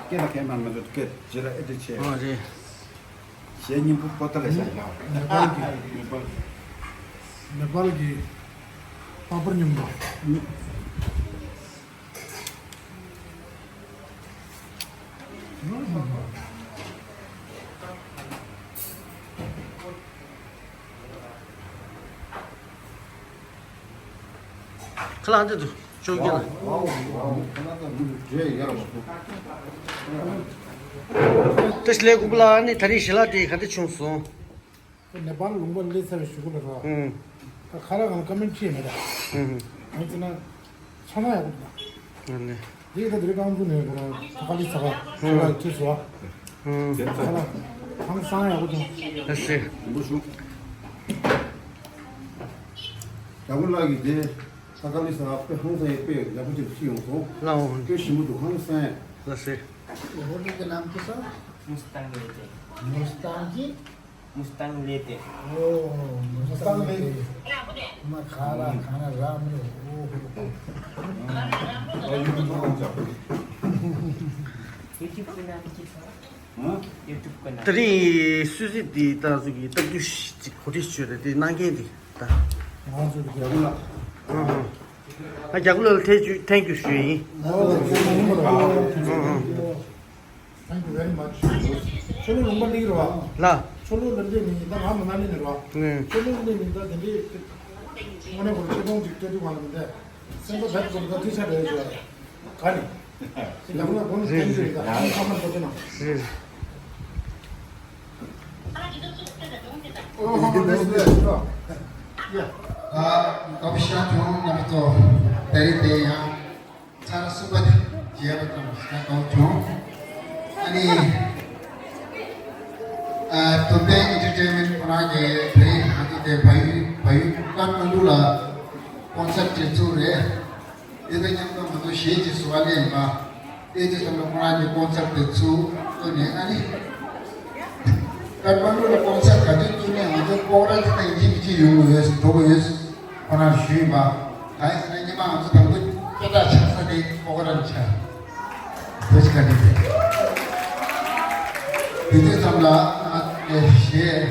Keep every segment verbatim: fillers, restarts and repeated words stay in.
སྐད་ལ་སྐད་མ་མི་འདུག་སྐད་ཇི་ལ་ཨེ་ཏི་ཆེ། ཨ་རེད། གཞས་སྙིང་པོ་པོ་ཏ་ལ་བཞག་ཡོད། ནེ་པཱལ་གྱི་ནེ་པཱལ་གྱི་པགས་པར་སྙོམས་པ། ཁ་ལག་འདི་ཚོ་ཅོག་གི་ལ། ཏེ་ཤི་ལེ་ཀུ་པ་ལ་ནི་ད་རིང་ཞི་ལ་དེ་ག་འདྲ་བྱུང་སོང་། ནེ་པཱལ་ལུང་པ་སླེབས་ཚར་བའི་གཞུག་གུ་ལ་རོ། ཨུམ། ད་ཁ་ལག་གང་ཀ་མེན་ཊི་བྱས་མེད་ད། ཨུམ། ང་ཚོ་ན་ཆ་ན་ཡག་པོ་འདུག་ཨ་ནི། འདི་ད་འདི་རིགས་རྐང་འཛུགས་ནས་ཁོ་རང་ཐ་ཀ་ལི་ས་ག་ཁོ་ལ་ཁྲིད་སོ། ཁོ་ལ་ཧང་སང་ཡག་པོ་བྱུང་། ཨ་སེ། འབུ་ཆུང་། རྒྱ་བོ་ལགས་ཀྱིས་དེ་ཐ་ཀ་ལི་ས་ག་དཔེ་ཧང་སང་ཡག་དཔེ་ཡག་པོ་ཅིག་ཁྲིད་ཡོང་སོང་། ལའོ། དཔེ་ཞིམ་པོ་འདུག་ཧང་སང་ཡག་ལ་སེ། ཧོ་ལི་གི་ནམ་ཁི་སོ། མུ་སི་ཏང་ལེ་ཏེ། མུ་སི་ཏང་གི། མུ་སི་ཏང་ལེ་ཏེ། ཨོ། མུ་སི་ཏང་ལེ་ཏེ། མ་ཁ་ལ་ཁ་ན་ར་མི་ཨོ། ཨོ་ཡུ་ཊུབ་ཁོང་ཅག་ཡུ་ཊུབ་ཀུན་ན་མི་ཅི་ཧ། ཡུ་ཊུབ་ཀུན་ན། ད་རིང་སུད་སི་འདི་ཏང་སྲིད་ཀྱི་སྟབས་བདེ་ཞིག་གོ་སྒྲིག་ཞུས་རེད་དེ་གནང་མཁན་འདི་ད། ང་ཚོ་གི་རྒྱ་གར་ལ། ཨ་རྒྱ་གར་ལ་ཐེངས་རྒྱུ་ཐེངས་རྒྱུ་ཞུས་ཡིན། ཨོ་ཨོ་ཨོ་ཨོ། Thank you very much. ཆོ་ལོ་ལུང་པ་འདི་རེད་བ། ལ། ཆོ་ལོ་ལ་འདི་མི་ད་ང་མ་ན་ནི་རེད་བ། ནས། ཆོ་ལོ་འདི་མི་ད་དེ་འདྲའི་དངོས་གནས་ཁོ་ཆེ་མཐོང་ཅིག་སྤྲད་དུས་གང་ལ་མི་འདས། སེམས་པ་བེད་ཀོ་ད་དུས་ཆ་རེད་ཟེར་བ་རེད། ག་ནི། ཡང་ན་གོང་ནས་རེད་བསྟན་རེད་རེད་ད་ཁོང་ཁ་མ་འགྲོ་ཅེ་ན། རེད། ཨོ་ཧོ་ཧོ་ལེ་ལེ་ལེ། ཡ། ཨ། ཀ་བི་ཤ་ཁྱོང་ང་ཚོ་དེ་རིང་དེ་ཡང་། ཚར་གསུམ་པ་དེ་མཇལ་བ་དང་ཞེ་དྲག་བྱུང་། ཨ་ནི། ཨ། ཏུན་ཏན་ཨེན་ཊར་ཊེན་མེན་ཊི་ཁོ་རང་གིས་དེ་རིང་ང་ཚོ་དེ་བལ་ཡུལ་བལ་ཡུལ་ཀ་ཐ་མན་ཌུ་ལ་ཀོན་སར་ཊི་དེ་ཚུགས་རེད། དེ་དང་མཉམ་དུ་ང་ཚོ་གཞས་ཀྱི་བཟོ་བ་ལེན་པ། དེ་དུས་ཙམ་ལ་ཁོ་རང་གི་ཀོན་སར་ཊི་དེ་ཚུགས་བཏང་ནས་ཨ་ནི། ཀ་ཐ་མན་ཌུ་ལ་ཀོན་སར་ཊི་ག་དུས་བཙུགས་ནས་ང་ཚོ་སྤོག་ར་དེ་དང་ཡིན་གཅིག་མིན་གཅིག་ཡོང་གི་ཡོད་འགྲོ་གི་ཡོད། ཁོ་རང་ཞུས་པ། གང་ཡིན་ཟེར་ན་ཉི་མ་ང་ཚོ་དང་པོ་སྐད་གྲགས་ཆགས་ས་དེ་སྤོག་ར་ཆགས། བོད་ཀྱི་བཀའ་དྲིན་དེ། དེ་དུས་ཙམ་ལ་ང་ཚོ་གཞས་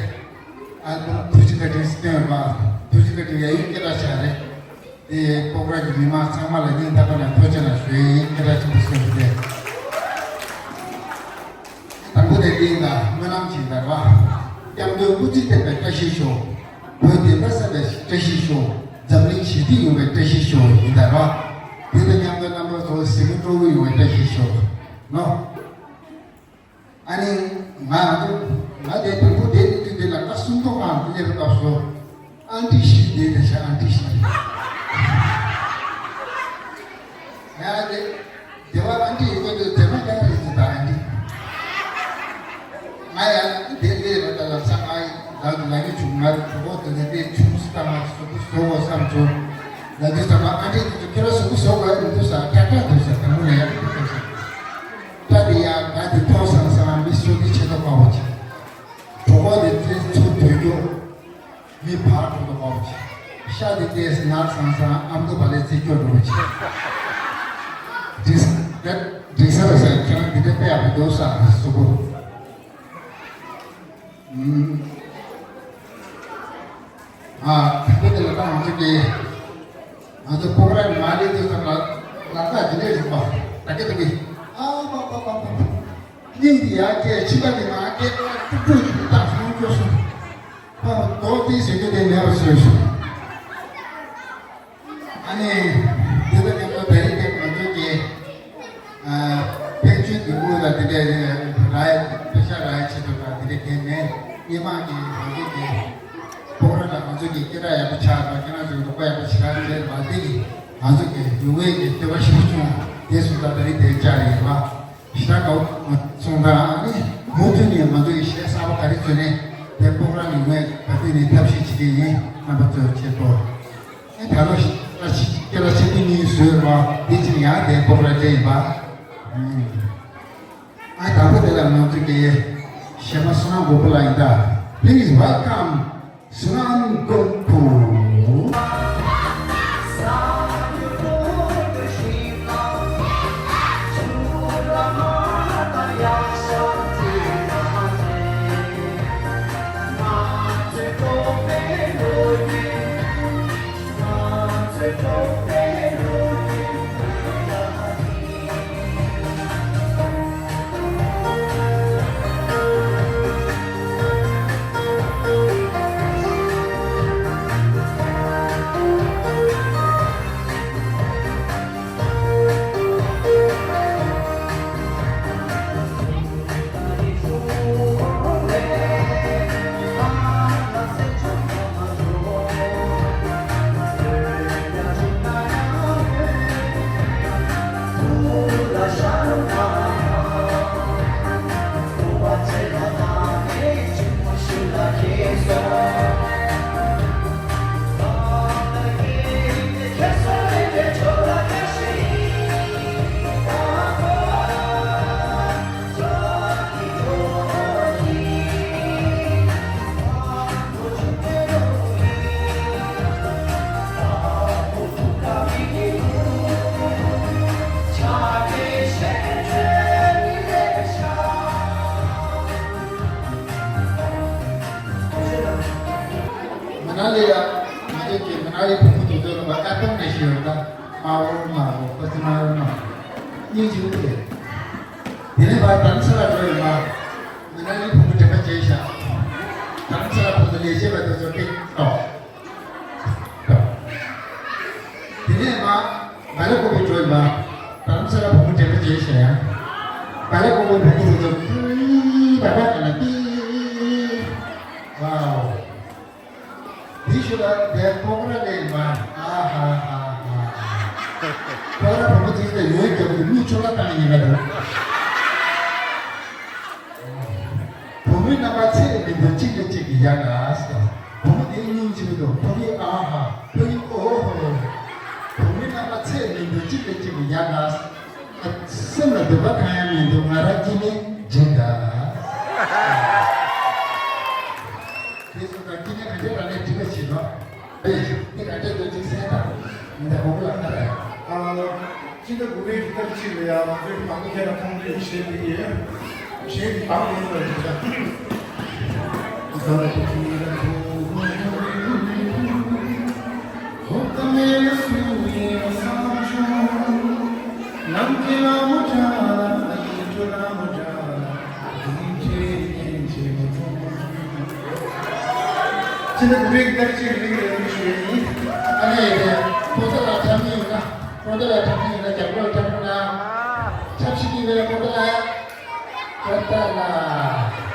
ཨལ་བམ་བོད་ཀྱི་བཀའ་དྲིན་བཏོན་པ། བོད་ཀྱི་བཀའ་དྲིན་ཡ་ཡུལ་སྐད་གྲགས་ཆགས་རེད། དེ་སྤོག་ར་གི་མི་མང་ཚང་མ་ལ་སྙིང་ཐག་པ་ནས་ཐུགས་རྗེ་ཆེ་ཞུ་ཡིན། སྐད་གྲགས་ཆེན་པོ་གསོས་ཏེ། དང་པོ་དེ་འདི་ཡིན་ད་སྨོན་ལམ་ཅིག་ཡིན་ད་ར། སྐྱབས་མགོན་སྐུ་ཚེ་བརྟན་པའི་བཀྲ་ཤིས་ཤོག་བོད་བདེན་མཐའ་གསལ་བའི་བཀྲ་ཤིས་ཤོག་འཛམ་གླིང་ཞི་བདེ་ཡོང་བའི་བཀྲ་ཤིས་ཤོག་ཡིན་ད་ར། དེ་དང་མཉམ་དུ་རྣམ་པ་ཚོ་གཟིགས་མོ་སྤྲོ་བོ་ཡོང་བའི་བཀྲ་ཤིས་ཤོག་ནོ། ཨ་ནི་ང་ང་དེ་དུས་བུ་དེ་དུས་དེ་ལ་ཀ་གསུམ་ཐོག་ཁང་དུ་སླེབས་སྐབས་སུ་ཨན་ཏི་ཤི་དེ་དེ་ཤ་ཨན་ཏི་ཤི། ཡ་དེ་དེ་བ་ཨན་ཏི་ཡི་གོ་དུ་དེ་མ་ཀ་རི་དུ་ད་ཨན་ཏི། ང་ཡ་དེ་ལས་ར་ད་ལ་ས་ཨ་ཡི་ལ་དུ་ལ་གི་ཆུང་ང་གྲོགས་པོ་དེ་ནས་དེ་ཆུང་སི་ད་ང་སུ་གུ་སོ་བ་བསམ་ཚོ་ལ་དུ་ས་མ་ཨན་ཏི་དུ་ཁྱོད་ར་སུ་གུ་སོ་བ་ཡིན་དུ་ས་ཀ་ཀ་དུ་ས་ད་མུ་ལ་ཡ་དུ་ས། ད་དེ་ཡང་ང་དེ་མཐོང་སང་སང་མི་སུ་གི་ཆེ་ཐོག་དཔའ་བོ་ཆེ། གྲོགས་པོ་དེ་ཚེ་ཚུར་དོད་རྒྱུ། མི་ཕར་གྲོགས་པོ་དཔའ་བོ་ཆེ། ཤ་དེ་ཏེས་ནར་སང་སང་ཨ་མདོ་བ་ལས་ཚེ་སྐྱོ་འགྲོ་བོ་ཆེ། འགྲིག་ས་རེད་འགྲིག་ས་རེད་ཟེར་ཁྱེད་རང་འདི་འདྲ་དཔེ་ཡག་པོ་འདུག་ས་སུ་གོ། ཨ། ད་ལྟ་དེ་ལ་ད་ང་ཚོ་གི་ང་ཚོ་སྤོག་ར་ནས་མར་སླེབས་དུས་ཙམ་ལ་ལ་དྭགས་དེ་འདྲས་རེད་པ། ད་གི་ད་གི་ཨ་པ་པ་པ་པ་པ། སྙིང་གི་ཡར་སྐྱེས་ཕྱི་པ་གི་མར་སྐྱེས་ཀྲུག་ཀྲུག་ཀྲུག་བཏང་སོང་སྐྱོ་སོང་། པ་རྡོ་དེ་ཟེར་རྒྱུ་དེ་མེད་པ་བཟོས་སོང་། ཨ་ནི་དེ་ལ་ཉམས་ལ་ད་རེས་དེ་ང་ཚོ་གི་ཕན་ཆོད་འདུག་ལ་དེ་འདྲའི་རའི་པེ་ཤ་རའི་ཆེད་དུ་དང་དེ་འདྲའི་གལ་མེད། སྙེ་མ་གི་ང་ཚོ་གི་ཕོ་བྲང་ལ་ང་ཚོ་གི་སྐད་གྲགས་ཡག་པོ་ཆགས་དང་ཁྱེད་རང་ཚོའི་རོགས་པ་ཡག་པོ་ཞེ་དྲག་བྱས་པ་དེ་གི་ང་ཚོ་གི་ཡུལ་དངོས་ཀྱི་བསྟོད་པ་ཞེ་པོ་བྱུང་། དེ་སོང་ཙང་ད་རེས་དེ་བཅར་ཡིན་པ་ཞེ་དྲག་དགའ་པོ་སོང་ཙང་ཨ་ནི་མུ་མཐུད་ནས་ང་ཚོ་གི་གཞས་གསར་པ་ག་རེ་བཟོས་ནས་དེ་ཕོ་བྲང་ཡུལ་དངོས་ད་ལྟ་ནས་ཐབས་ཤེས་བྱེད་ཀྱི་ཡིན། རྣམ་པ་ཚོའི་ཆེད་དུ། ཨེ་ད་ལོ་ཞིག་ལ་ཞིག་སྐད་ལ་ཆེ་དུས་གཉིས་བཟོས་རོགས་དེ་ཕྱིར་ཡང་དེ་ཕོག་ར་སྤྲད་ཡིན་པ། ཨ་དང་པོ་དེ་ལ་ང་ཚོ་གི་གཞས་མ་བསོད་ནམས་དགོན་པ་ལ་ཡིན་ད། Please welcome བསོད་ནམས་དགོན་པ། མ་ན་ལི་ཡ། ང་ཚོ་གི་མ་ན་ལི་བུ་མོ་དེ་ཚོ་ལ་ཨ་ཏོང་ནས་ཤེས་ཡོད་ད། མ་འོ་མ་འོ་པ་ཙི་མ་འོ་མ་འོ། སྙིང་རྗེ་པོ་དེ། དེ་ནས་ཕར་དྷ་རམ་ས་ལ་འགྲོ་ཡོད་མ། མ་ན་ལི་བུ་མོ་དྲན་པ་བརྗེད་ཤག་དྷ་རམ་ས་ལ་བུ་མོ་ལས་བྱེད་པ་དེ་ཚོ་ཏིག་ཏོག་དེ་ནས་མ། བ་ལ་ཀོ་པི་འགྲོ་ཡོད་མ། དྷ་རམ་ས་ལ་བུ་མོ་དྲན་པ་བརྗེད་ཤག་ཡ། བ་ལ་ཀོ་པི་བུ་མོ་དེ་ཚོ་ཏིག་པ་པ་ན་ན་ཏིག་ཝའོ། དེའི་ཤུལ་ལ་དེ་ཀོ་པོ་ར་ལེན་པ། ཨ་ཧ་ཧ་ཧ། ཀོ་པོ་ར་བུ་མོ་ཚོས་དེ་ཡོད་རྒྱབ་ཀྱི་མིག་ཆུ་ལ་བཏང་ཡིན་པ་འདུག་བུ་མོའི་རྣམ་པ་ཚད་མི་འདུག་གཅིག་ལ་གཅིག་གི་ཡ་ན་སོ། བུ་མོ་དེ་སྙིང་རྗེ་པོ་འདུག་ཕ་གི་ཨ་ཧ། ཕ་གི་ཨོ་ཧོ། བུ་མོའི་རྣམ་པ་ཚད་མི་འདུག་གཅིག་ལ་གཅིག་གི་ཡ་ན་སོ། སེམས་ལ་འདོད་པ་གང་ཡང་མི་འདུག་ང་རང་སྐྱིད་ནས་འཇིག་ག་དེ་སོང་ཙང་སྐྱིད་ནས་ག་འདྲས་རང་ལས་འགྲིག་པ་བྱེད་རོགས། ཨེ་ཡོད། འདི་ག་འདྲས་འདུག་ཅིག་གསན་དང་། འདི་འདྲ་མང་པོ་ལ་ཁ་རེད། ཨ། སྤྱི་ཟླ་དགུ་པའི་རི་ལྟར་གཅིག་ལ་ཡང་ང་ཚོའི་བང་ཁྱེད་ལ་ཁོང་ཁྲོའི་གཞས་འདི་ཡིན། གཞས་འདི་བང་ཡིན་པར་འདུག་ད། སྤྱི་ཟླ་དགུ་པའི་རི་ལྟར་གཅིག་ལ་ཡང་ཞུ་ཡ་ཡིན། ཨ་ནི་དེ་ཁོང་ཚོ་ལ་འཁྲབ་མཁན་ཡོད་ན། ཁོང་ཚོ་ལ་འཁྲབ་མཁན་ཡོད་ན་རྒྱབ་སྐྱོར་འཁྲབ་རོགས་གནང་། འཁྲབ་ཤེས་ཀྱི་ཡོད་ན་ཁོང་ཚོ་ལ་ཡ། ཁོང་ཚོ་ལ།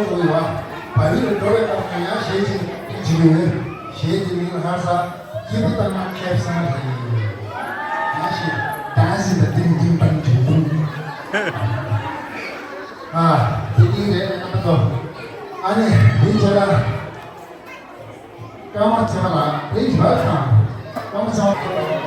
ཡོད་པ། བལ་ཡུལ་ལ་འགྲོ་བའི་སྐབས་ན་ཡང་གཞས་ཅིག་བྲིས་ཡོད། གཞས་དེ་མིང་ལ་ཧར་ས་སྐྱིད་པོ་བཏང་ན་ཁེབས་སང་རེད། ཡང་ཞིག་ཏང་སི་ཏ་ཏིང་ཏིང་ཏང་ཏིང་ཏིང་། ཨ། དེ་ནི་རེད་ཨ་ཏོ། ཨ་ནི་འདི་བྱས་ལ། ཀརྨ་ཚེ་དཔག་ལགས། Please welcome. ཀརྨ་ཚེ་དཔག་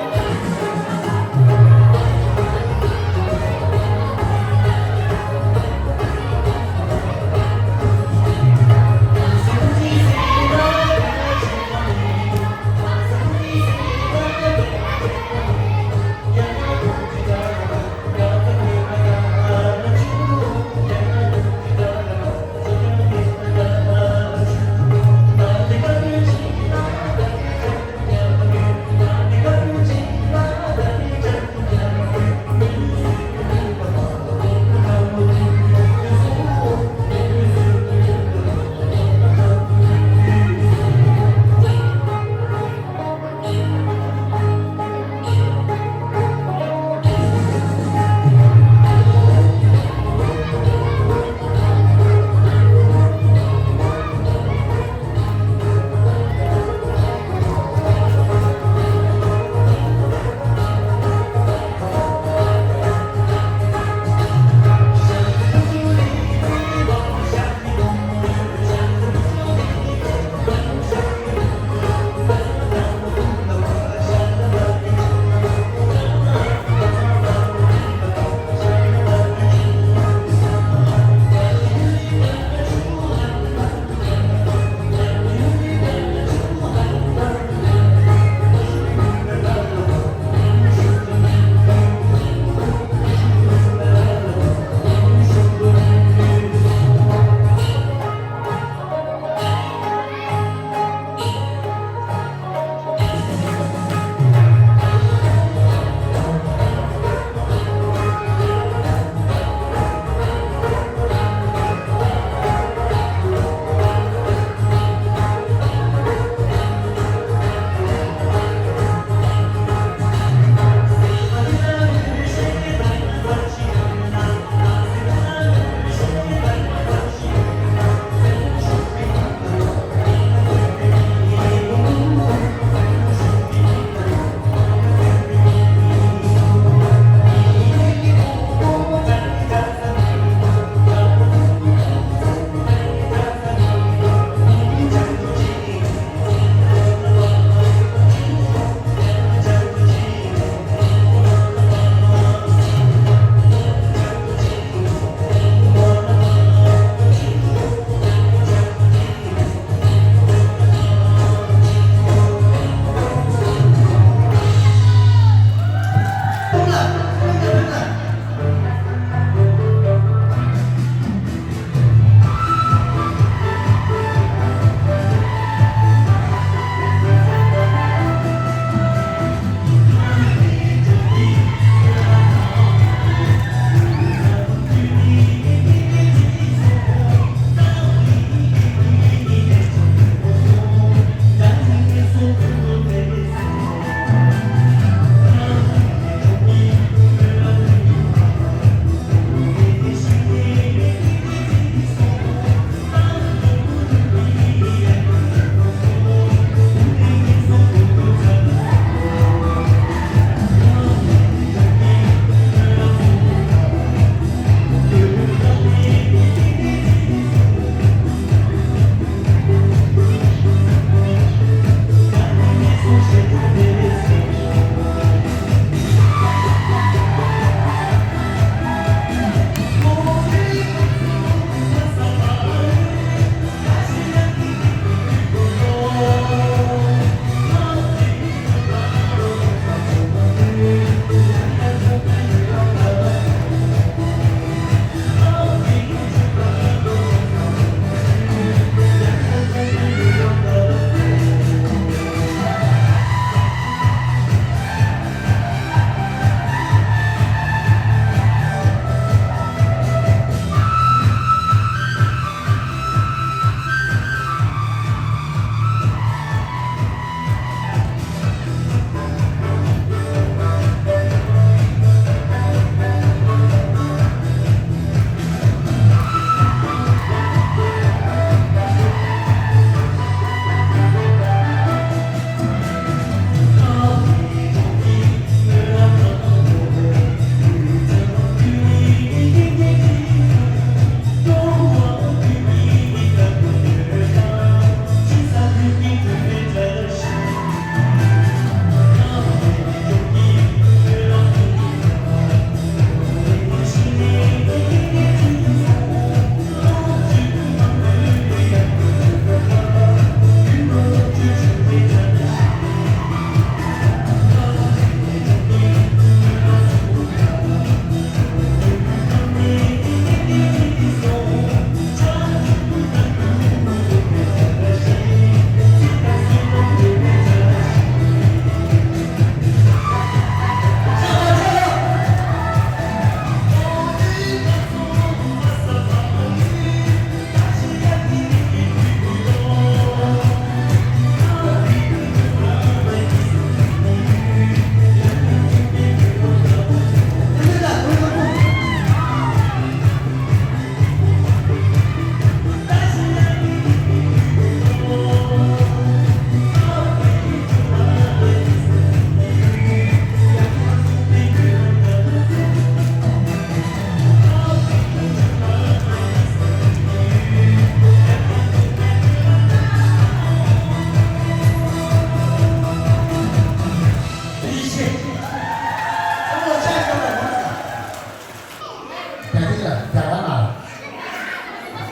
ཡ་དེ་ལ་རྒྱ་གར་ལ།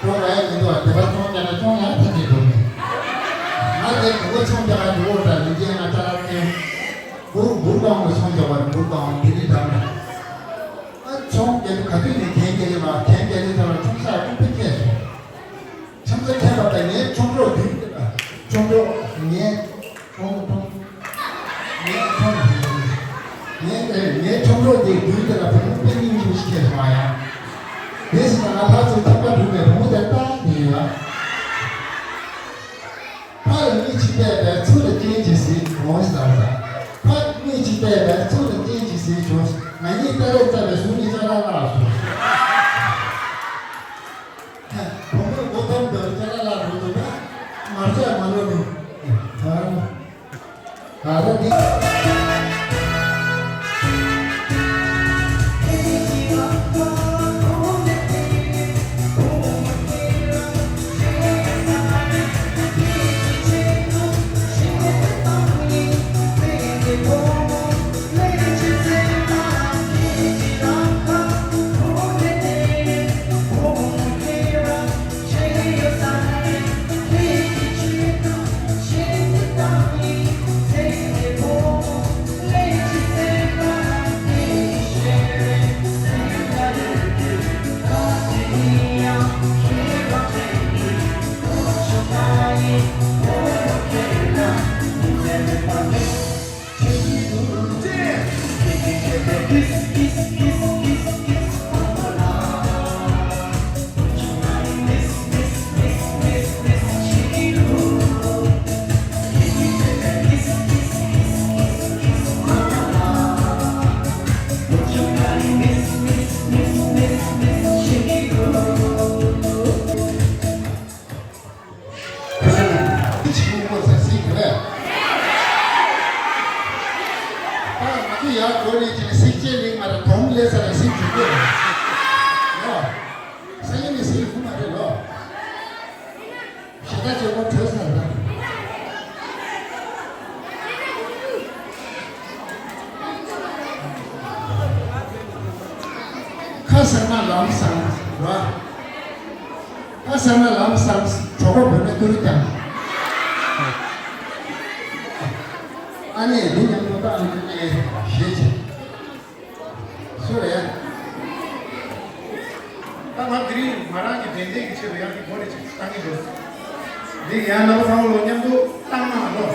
འགྲོ་བ་ཡ་མི་འདུག་དེ་པ་ཚོང་རྒྱག་ན་ཚོང་ཡང་ཐེབས་ཀྱི་འགྲོ་མི། ང་དེ་གོ་བོ་ཚོང་རྒྱག་ག་འགྲོ་འོ་ད་ལུས་རྒྱན་ང་ཅ་ལག་ཅན། འབུར་འབུར་གང་གི་ཚོང་རྒྱག་པ་འབུར་གང་དེ་ནི་འདྲ་མེད། ཨ་ཚོང་རྒྱག་དུས་ག་དུས་ནས་གན་རྒྱག་ལེ་མ་གན་རྒྱག་ལེ་ཚ་བ་ཁྲོམ་ས་ཀུན་པའི་སྐད་སོང་། ཁྱིམ་ཚང་ཁྱད་པར་དང་ངའི་ཁྲོམ་རོགས་བདུན་དེ་ལ་ཁྲོམ་རོགས་ངའི་ཁྲོམ་ཁྲོམ་ངའི་ཁྲོམ་ངའི་ཨེ་ངའི་ཁྲོམ་རོགས་དེ་བདུན་དེ་ལ་བུ་མོ་དཔེ་སྙིང་རྗེ་ཞིག་སྐྱེས་སོང་ཨ་ཡ། དེ་སྲིད་ང་ཕར་ཚུར་ཐག་པ་བསྒྲུགས་ནས་བུ་མོ་དེ་ལྟ་དེ་ཡོད་ཨ། ཕར་ལ་མིག་གཅིག་བལྟས་པས་ཚུར་ལ་སྤྱན་གཅིག་གཟིགས་འོང་ཟེར་ས། ཕར་མིག་གཅིག་བལྟས་པས་ཚུར་ལ་སྤྱན་གཅིག་གཟིགས་བྱུང་། ང་གཉིས་ལྟ་རེས་བལྟས་པས་གཟུགས་གཉིས་ཅ་ལག་ལ་སོང་། བུ་མོས་མགོ་འཐོམས་འདོད་ཅ་ལག་ལ་རུ་འདུག་ན། མར་ཆག་མ་ལོ་ནི། ད་རུང་། ད་རུང་འདི། ཁོ་ཚོ་ལ་འདི་ཕྱི་མོ་ས་སྲིད་གི་རེད། ད་ང་ཚོ་ཡར་འགྲོ་ནས་ཅིག་སྲིད་ཆེད་ལིང་མ་རེད། དོམ་ལས་ས་ལ་སྲིད་འཇུག་གི་རེད། ལོ། སང་ཉིན་ནས་སྲིད་ཡོང་མ་རེད་ལོ། ཞེ་དྲག་བྱེད་སྒོ་གྲོལ་ས་རེད། ཁ་ཟེར་ན་ལམ་སང་ར། ཁ་ཟེར་ན་ལམ་སང་གྲོད་ཁོག་བོད་ན་ཏུ་རུ་ཀྱང་། ཨ་ནི་འདི་མཉམ་དུ་བཏང་ནས་ཞེས་བྱས། སུ་རེད། ད་ང་དེ་རིང་ང་རང་གི་དྲན་རྟེན་གྱི་ཆེད་དུ་ཡང་གི་སྒོ་རེ་ཅིག་བཏང་གི་འདུག་འདི་ཡང་རྣམ་པ་ཚང་མ་ལོ་མཉམ་དུ་བཏང་ན་ལོ།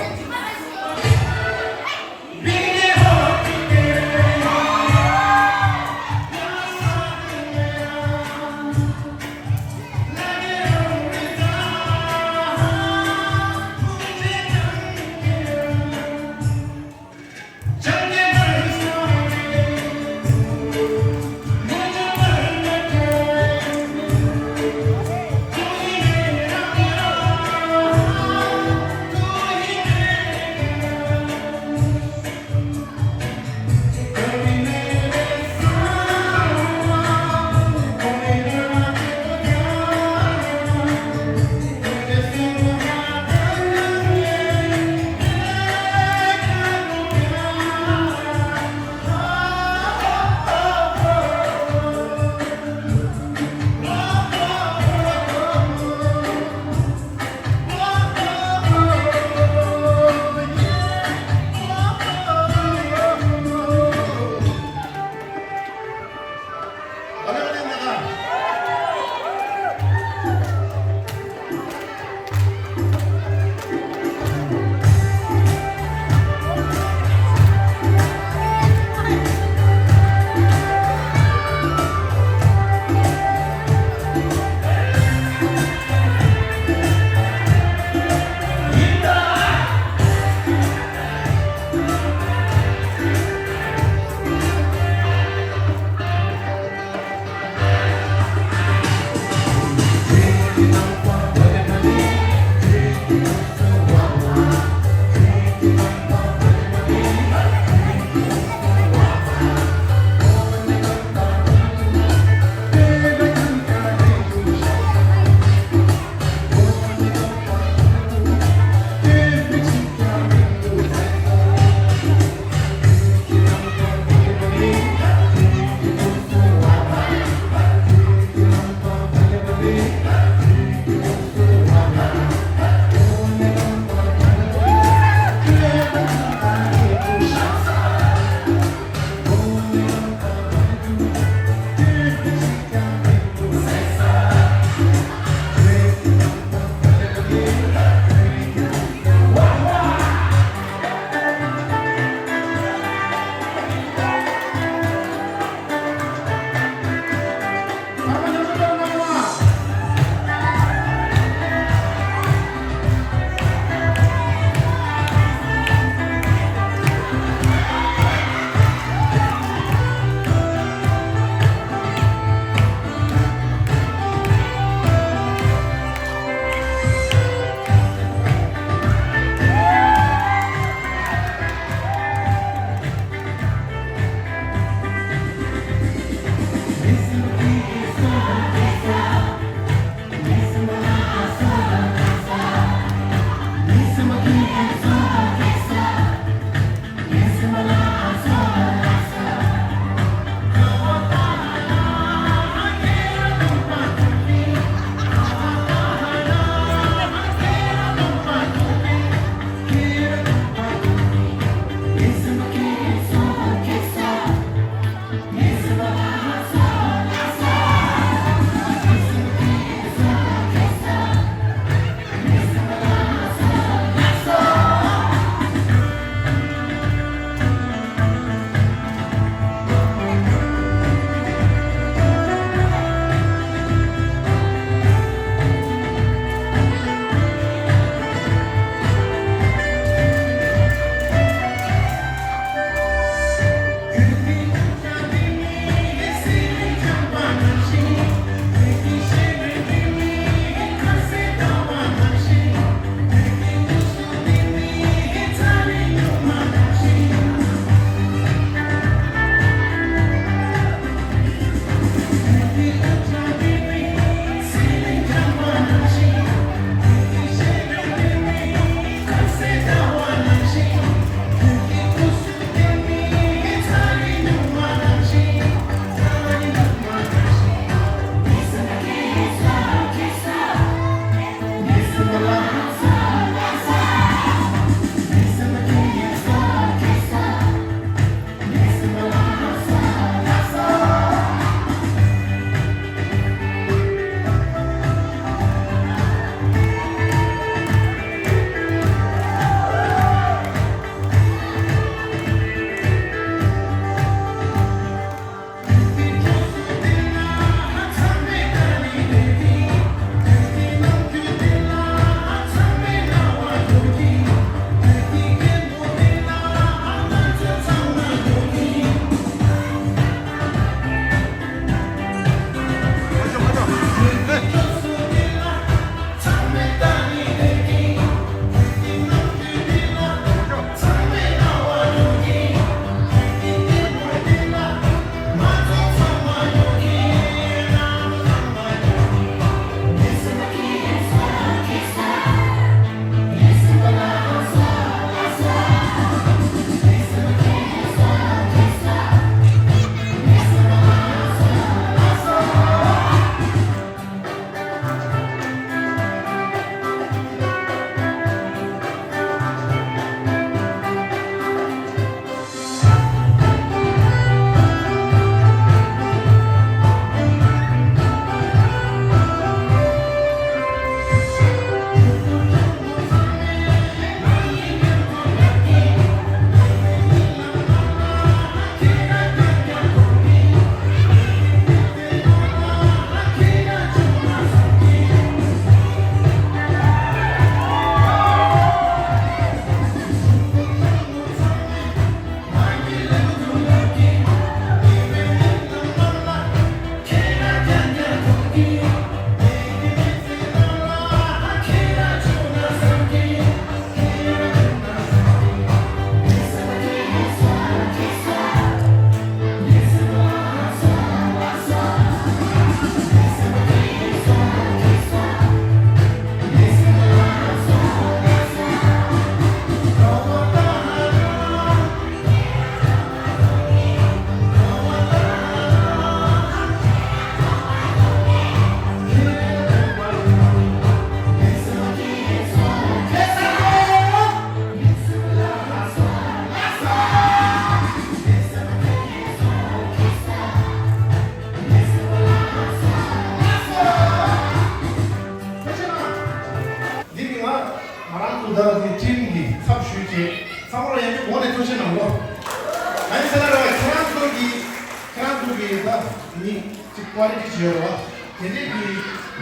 པར་རིགས་ཀྱི་ཡོད་རེད་བ། དེ་འདྲའི་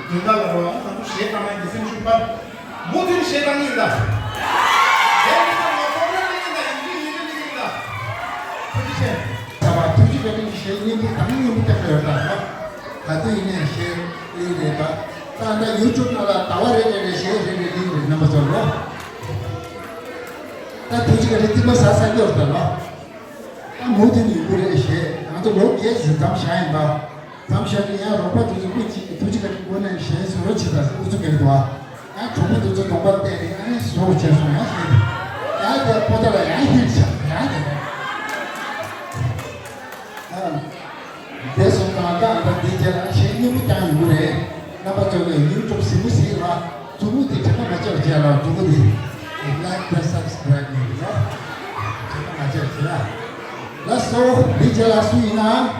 གི་དོན་དག་ལ་རོགས་ང་ཚོ་གཞས་བཏང་ན་ཡིན་སེམས་ཤུགས་སྤར། མུ་མཐུད་གཞས་བཏང་གི་ཡིན་ད། གཞས་མི་བཏང་ང་ཁོང་རང་གནས་ཡིན་ད། ཡིན་གཅིག་ཡིན་གཅིག་ཡིན་ད། ཐུགས་རྗེ་ཆེ། ད་བར་ཐུགས་རྗེ་བཀའ་དྲིན་གྱི་གཞས་སྙན་པོ་དང་སྙན་པོ་བཏབ་ཡོད་ད། ད་དུང་ཡིན་ནའི་གཞས་ཨེ་རེད་ད། ད་ད་ཡུ་ཊུབ་ནང་ལ་ཟླ་བ་རེ་རེ་རེ་གཞས་རེ་རེ་གླེང་རེད་རྣམ་པ་ཚོར་ལོ། ད་ཐུགས་རྗེ་བཀའ་དྲིན་རྟིང་མ་ཟ་ས་ཡོད་ད་ལོ། ད་མུ་མཐུད་ནས་ཡོང་གི་རེད་ཞེས་ང་ཚོ་ལོ་བརྒྱད་ཙམ་མཚམས་བཞག་ཡིན་པ། མཚམས་བཞག་དུས་ཡང་རོགས་པ་དེ་ཚོ་སྐུ་མཁྱེན་གྱིས་ཐུགས་རྗེ་བཀའ་དྲིན་སྒོ་ནས་གཞན་བཟོ་རོགས་བྱེད་དང་ཟེར་ཨུ་ཚུགས་བསྐྱལ་འདུག་ཨ། ཡང་གྲོགས་པོ་དེ་ཚོ་གདོང་པ་བལྟས་ནས་ཨ་ནི་བཟོ་རོགས་བྱས་སོང་ཡང་ཞེས། ཡང་དེ་པོ་ཏ་ལ་ཡང་ཧིལ་ཆགས་ཡང་དེ་ནས། ཨ། དེ་སོང་ཙང་ད་ཨ་ད་འདི་རྗེས་ལ་གཞས་སྙན་པོ་བཏང་ཡོང་གི་རེད། རྣམ་པ་ཚོ་ལ་ཡུ་ཊུབ་གཟིགས་མོ་གཟིགས་ལ། མཛུབ་མོ་དེ་དྲན་པ་མ་བརྗེད་པ་བྱས་ལ། མཛུབ་མོ་དེ་ལའིཀ་དང་སབ་སི་ཀ་རའིབ་ཡོད་ལ། དྲན་པ་མ་བརྗེད་པ་བྱས་ལ། ལགས་སོ། འདི་རྗེས་ལ་སུ་ཡིན་ན།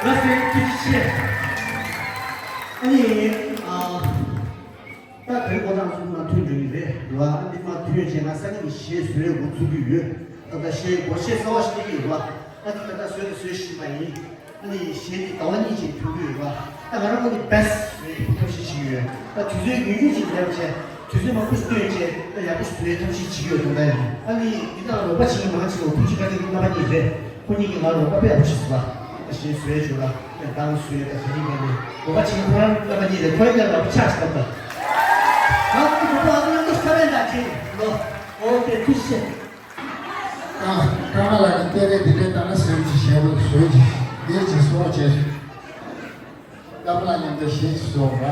ང་ཚོའི་ཐུགས་རྗེ་ཆེ། ཨ་ནི། ཨ། ད་དོན་ཁོ་ཚང་གསུམ་མ་མཐུན་འགྲོ་གི་རེད་བ། ཨ་འདི་མ་མཐུན་བྱས་ན་སང་ཉིན་གྱི་གཞས་བཟོས་འགོ་ཚུགས་ཀྱི་ཡོད། ད་ལྟ་གཞས་སྒོར་གཞས་གསར་བ་ཞིག་སླེབས་ཀྱི་ཡོད་བ། ཨ་འདི་ད་ལྟ་བཟོས་ནས་བཟོས་བཞིན་པ་ཡིན། ཨ་ནི་གཞས་འདི་ཟླ་བ་གཉིས་ཅིག་ཐོན་གྱི་ཡོད་བ། ད་ང་རང་ངོས་ནས་བེ་སི་ཊི་བཟོས་ཐབས་ཤེས་བྱེད་ཀྱི་ཡོད། ད་དུས་ཚོད་ཉུང་ཉུང་ཅིག་ལེན་བྱས། དུས་ཚོད་མང་པོ་ཞིག་བཏོན་བྱས་ད་ཡག་པོ་ཞིག་བཟོས་ཐབས་ཤེས་བྱེད་ཀྱི་ཡོད་དོན་དག་ཡིན། ཨ་ནི་འདི་དག་རོགས་པ་བྱེད་མཁན་མང་ཆེ་བ་ཐུགས་རྗེ་བཀའ་དྲིན་རྣམ་པ་གཉིས་རེད། ཁོ་གཉིས་ཀྱིས་ང་རོགས་པ་དཔེ་ཡག་པོ་བྱས་སོང་ལ། གཞས་བཟོས་བྱུང་ལ། ཡང་གདངས་བཟོས་ད་གཞས་རིག་པ་ནི་རོགས་པ་བྱེད་མཁན་ཁོ་རང་རྣམ་པ་གཉིས་རེད། ཁོ་རང་ཀྱང་རོགས་པ་ཆགས་སོང་ད། ང་ཚོ་གི་རོགས་པ་ཨ་ཁུ་རྣམ་ཐོས་ཁ་བན་དང་བྱས་ལོ། ཨོ་ཀེ་ཐུགས་རྗེ་ཆེ། ཨ། ཀརྨ་ལགས་ཀྱིས་སྐད་རེ་འདི་འདྲའི་ལྟ་ན་བཟོས་ཀྱི་ཞེས་པ་བཟོས་ཀྱི་ཡིད་ཀྱི་སོ་བྱས། ཀརྨ་ལགས་མཉམ་དུ་ཞེས་སུ་གསོལ་བ།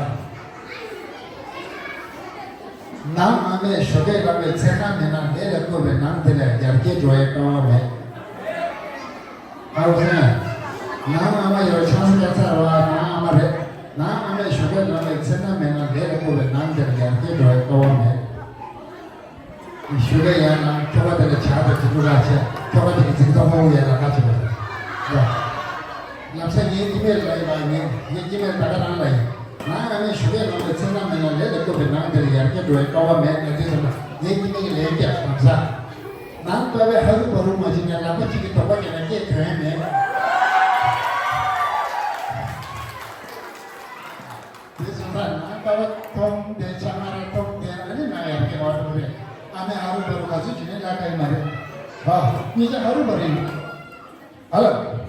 ནང་ཨ་མས་ཞོགས་ཀས་བསླངས་པའི་མཚན་གནམ་མེད་ན་ལས་ལ་བསྐོས་པའི་ནང་དེ་ལ་ཡར་རྒྱས་འགྲོ་བའི་སྐལ་བ་མེད། ཨ་ཁུ་ཟེར། ནང་ཨ་མ་ཡོད་ཆང་ས་རྒྱག་ཚར་བ་ནང་ཨ་མ་རེད། ནང་ཨ་མས་ཞོགས་ཀས་བསླངས་པའི་མཚན་གནམ་མེད་ན་ལས་ལ་བསྐོས་པའི་ནང་དེ་ལ་ཡར་རྒྱས་འགྲོ་བའི་སྐལ་བ་མེད། ཞུ་གི་ཡིན་ལ། ཁྱོ་ག་དེ་ལ་ཇ་དང་དྲི་བྲོ་རག་བྱས། ཁྱོ་ག་དེ་གི་འཛིན་ཐོག་ཧོ་ཡས་ལ་ཁ་ཆེ་བ་རེད། ལབ་ས་ངའི་སྐྱེ་དམན་ལ་ཡིན་པ་ཡིན། ངའི་སྐྱེ་དམན་ད་ག་རང་ལ་ཡིན། ང་ཨ་མས་ཞུ་གི་ལོང་བའི་ཚེ་ན་མེད་ན་ལས་ལ་བསྐོས་པའི་ནང་དེ་ལ་ཡར་རྒྱས་འགྲོ་བའི་སྐལ་བ་མེད་ལ། དེ་ཙམ་ལ་ངའི་སྐྱེ་དམན་གྱི་ལས་རྒྱག་ལབ་ས། ནང་པ་བའི་ཧ་རུ་བ་རུ་མ་བྱེད་ན་ལག་པ་གཅིག་གིས་དོག་པ་བརྒྱབ་ན་སྐད་དོན་མེད། དེ་སོང་ཙང་ང་ཀ་བ་མཐོང་དེ་ཆ་ང་ར་མཐོང་དེ་ཨ་ནི་ང་ཡར་སྐྱེ་བ་འགྲོ་རེད། ཨ་མའི་ཨ་རུ་འགྲོ་རུ་ག་ཚོད་བྱེད་ནས་ལ་ཀ་ཡི་མ་རེད། ཧ་གཉིས་ཆ་ཨ་རུ་འགྲོ་རེད། ཧ་ལ།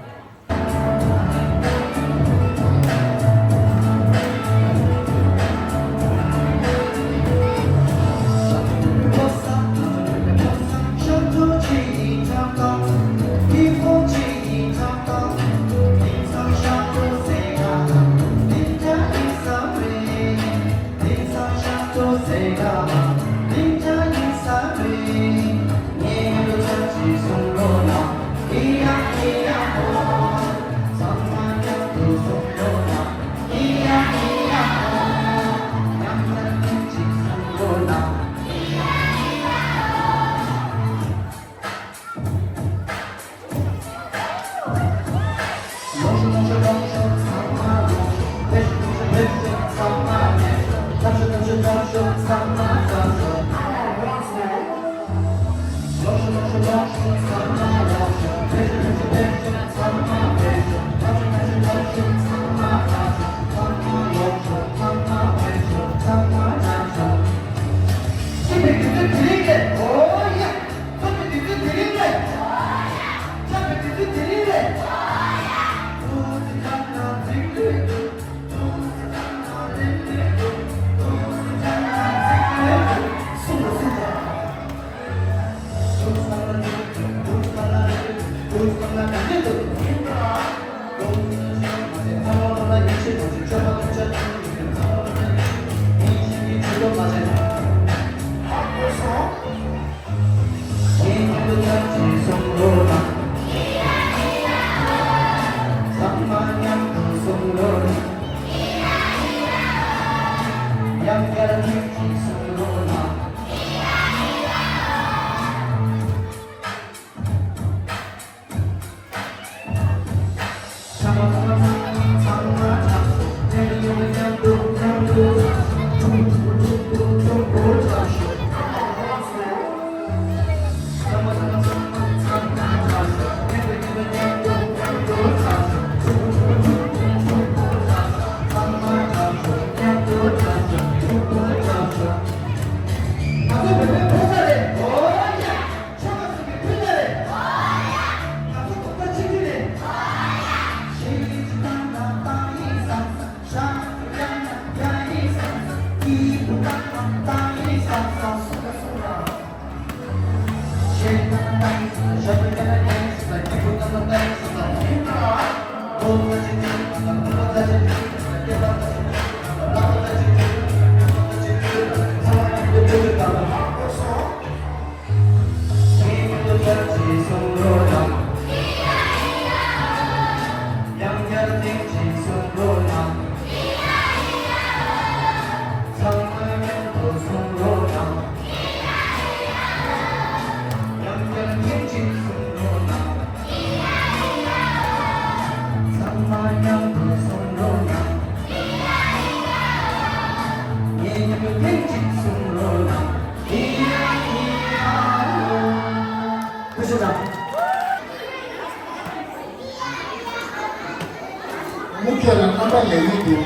བུ་མོ་ཁྱོད་ལ་རྣམ་པ་ཡག་ཡོད་འདུག་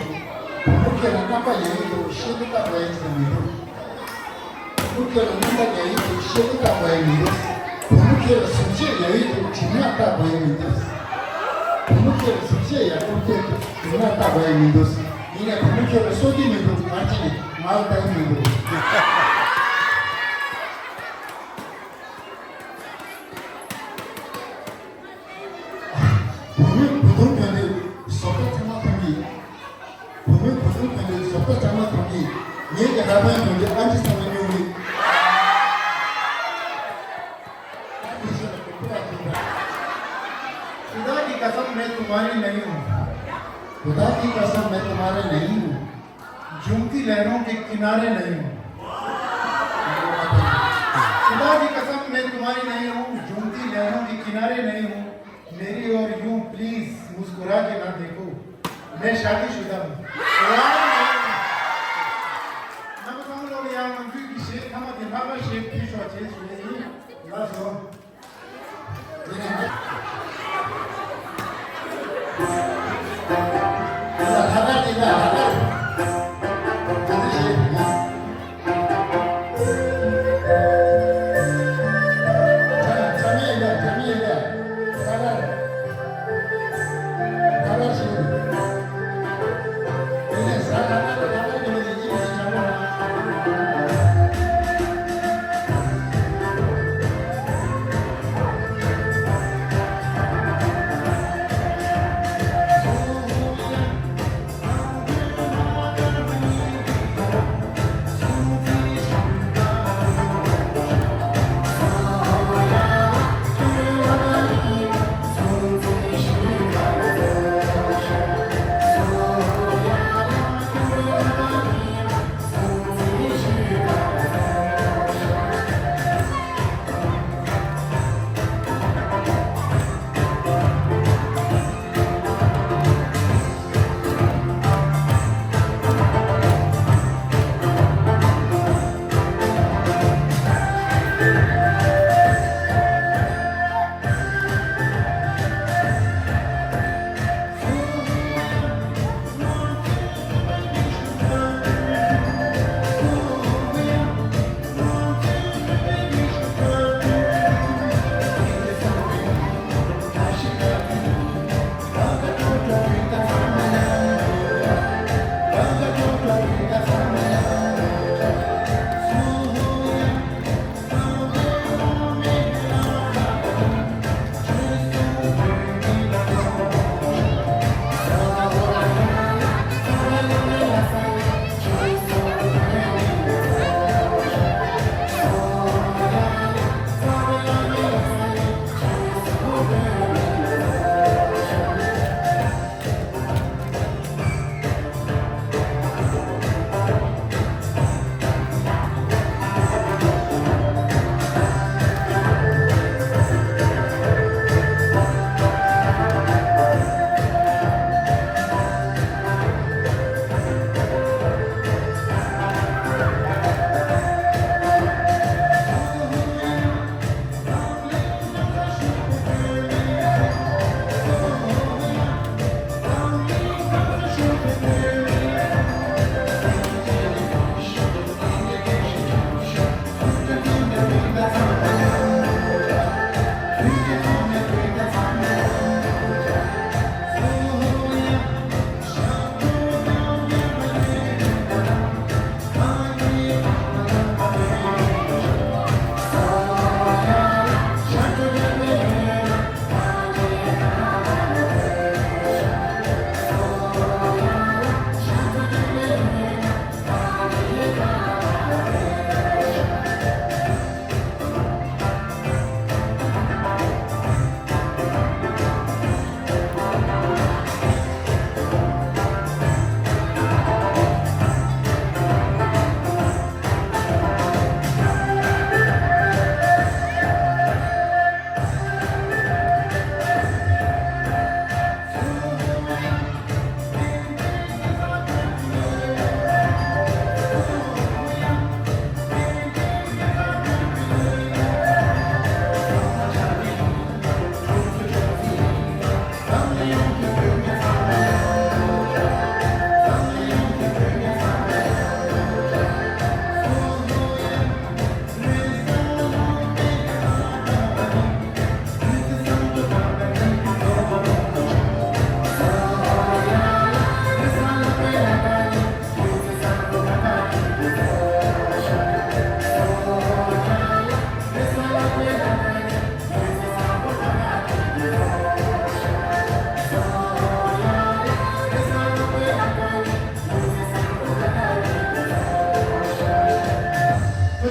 བུ་མོ་ཁྱོད་ལ་རྣམ་པ་ཡག་ཡོད་འདུག་བཤད་པ་ལྟ་བུ་ཡག་ཅིག་མི་འདུག་བུ་མོ་ཁྱོད་ལ་རྣམ་པ་ཡག་ཡོད་འདུག་བཤད་པ་ལྟ་བུ་ཡག་མི་འདུག་བུ་མོ་ཁྱོད་ལ་གཟུགས་བྱད་ཡག་ཡོད་འདུག་དྲི་མ་ལྟ་བུ་ཡག་མི་འདུག་བུ་མོ་ཁྱོད་ལ་གཟུགས་བྱད་ཡག་པོ་སྟོན་འདུག་དྲི་མ་ལྟ་བུ་ཡག་མི་འདུག་ཡིན་ནའི་བུ་མོ་ཁྱོད་ལ་གསོ་རྒྱུ་མི་འདུག་ང་ཅིག་ང་ལ་ལྟ་གི་མི་འདུག་བུ་མོས་བུ་དུང་གྱོན་དུས་བཟོ་ལྟ་ཚང་མ་མཐོང་གི། བུ་མོས་བུ་དུང་གྱོན་དུས་བཟོ་ལྟ་ཚང་མ་མཐོང་གི། ངེད་ཀྱི་ཧ་པན་གྱོན་དུས་ཨ་ཅེ་ཚང་མ་སྨྱུང་གི། खुदा की कसम, मैं तुम्हारी नहीं हूँ। खुदा की कसम, मैं तुम्हारी नहीं हूँ। जूमती लहरों के किनारे नहीं हूँ। खुदा की कसम, मैं तुम्हारी नहीं हूँ, जूमती लहरों के किनारे नहीं हूँ। मेरी ओर यूं प्लीज मुस्कुरा के ना देखो, मैं शादीशुदा हूँ। वाह! ना बताऊं लोग, यहाँ मंजू की शेख हम के बाबा शेख की शो चेंज हुई। Last one.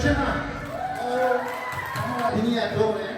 ཆེ་ན། ཨོ། ཚང་མ་དེ་ནི་ཡ་འགྲོ་རེད།